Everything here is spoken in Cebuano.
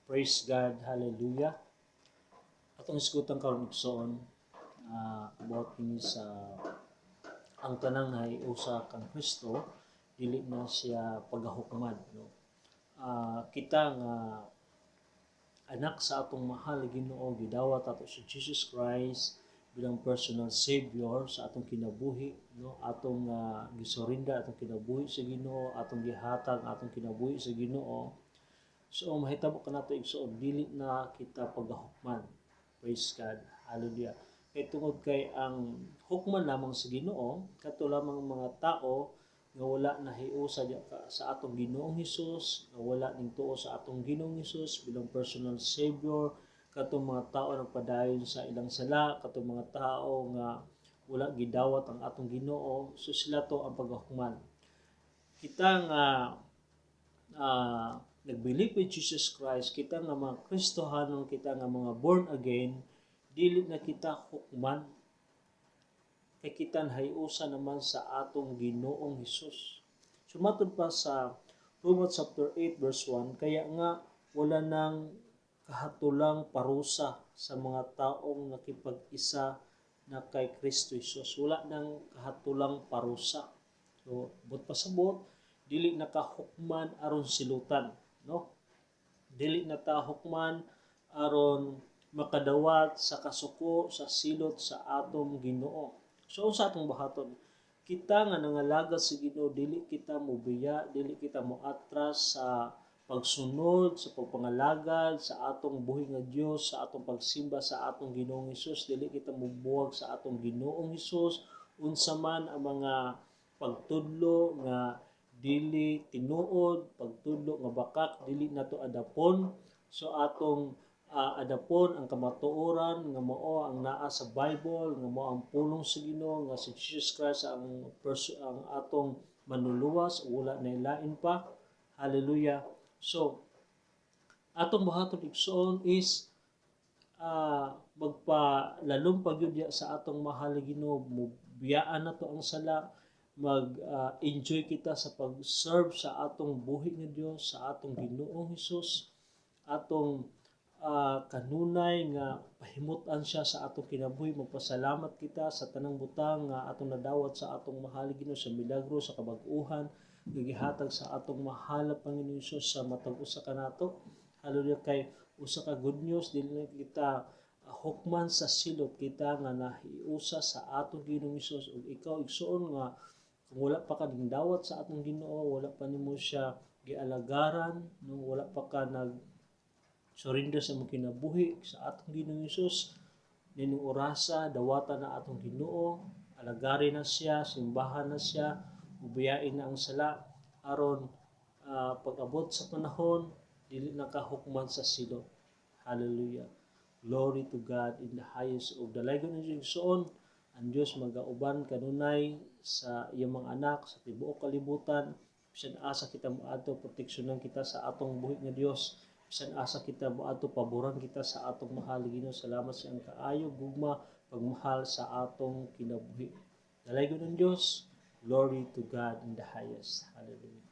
Praise God, hallelujah. Atong hisgutan karon, igsoon, about kini sa ang tanang nahiusa kang Kristo dili na siya pagahukman, no. Kita nga anak sa atong mahal Ginoo, gidawat ato si Jesus Christ bilang personal savior sa atong kinabuhi, no, atong gisurrender atong kinabuhi sa Ginoo, atong gihatag atong kinabuhi sa Ginoo. So mahitabo kanato, igsoon, dili na kita pagahukman. Praise God. Hallelujah. Kay tungod kay ang hukman lamang sa Ginoo kato lamang mga tao nga wala nahiusa sa atong Ginoong Hesus, nga wala ning tuo sa atong Ginoong Hesus bilang personal savior, katong mga tao nagpadayon sa ilang sala, katong mga tao nga wala gidawat ang atong Ginoo. So sila to ang pagahukman. Kita nga nagbelieve with Jesus Christ, kita nga mga Kristohanon, kita nga mga born again, dili na kita hukman. Kay kita nahiusa naman sa atong Ginoong Hesus. So matod pa sa Romans chapter 8 verse 1, kaya nga wala nang kahatulang parusa sa mga taong nakipag-isa na kay Kristo Jesus. Wala nang kahatulang parusa. So, buot pasabot, dili na ka hukman aron silutan, no? Dili na ta hukman aron makadawat sa kasuko, sa silot sa atong Ginoo. So unsa atong buhaton? Kita nga nangalagad sa Ginoo, dili kita mobiya, dili kita moatras sa pagsunod, sa pagpangalagad sa atong buhi nga Dios, sa atong pagsimba sa atong Ginoong Hesus. Dili kita mobuwag sa atong Ginoong Hesus unsa man ang mga pagtudlo nga dili tinuod, pagtudlo nga bakak, dili nato adapon. So atong adapon ang kamatuoran nga mao ang naa sa Bible, nga mao ang pulong sa Ginoo, nga si Jesus Christ ang atong manluluwas, wala na lain pa. Hallelujah. So atong buhaton, igsoon, is magpalalom pa gyud sa atong mahal na Ginoo, biyaan nato ang sala, mag enjoy kita sa pag-serve sa atong buhi nga Dios, sa atong Ginoong Hesus, atong kanunay nga pahimutan siya sa atong kinabuhi. Magpasalamat kita sa tanang butang nga atong nadawat sa atong mahal na Ginoo, sa milagro, sa kabag-uhan nga gihatag sa atong mahal na Panginoon Hesus sa matag usa kanato. Hallelujah. Kay usa ka good news, dili na kita hukman sa silot, kita nga nahiusa sa atong Ginoong Hesus. Ug ikaw, igsoon, nga kung wala pa ka dawat sa atong Ginoo, wala pa nimo siya gialagaran, no, wala pa ka nag surrender sa imong kinabuhi sa atong Ginoong Hesus, nining orasa dawatan na atong Ginoo, alagari na siya, simbahan na siya, ubiyain na ang sala aron pag-abot sa panahon dili na ka hukman sa silot. Hallelujah. Glory to God in the highest. Ug dalaygon ninyo, igsoon, ang Dios magauban kanunay sa iyang mga anak sa tibuok kalibutan. Bisan asa kita moadto, proteksyonan kita sa atong buhi nga Dios. Bisan asa kita moadto, paboran kita sa atong mahal na Ginoo. Salamat sa iyang kaayo, gugma, pagmahal sa atong kinabuhi. Dalaygon ng Dios. Glory to God in the highest. Hallelujah.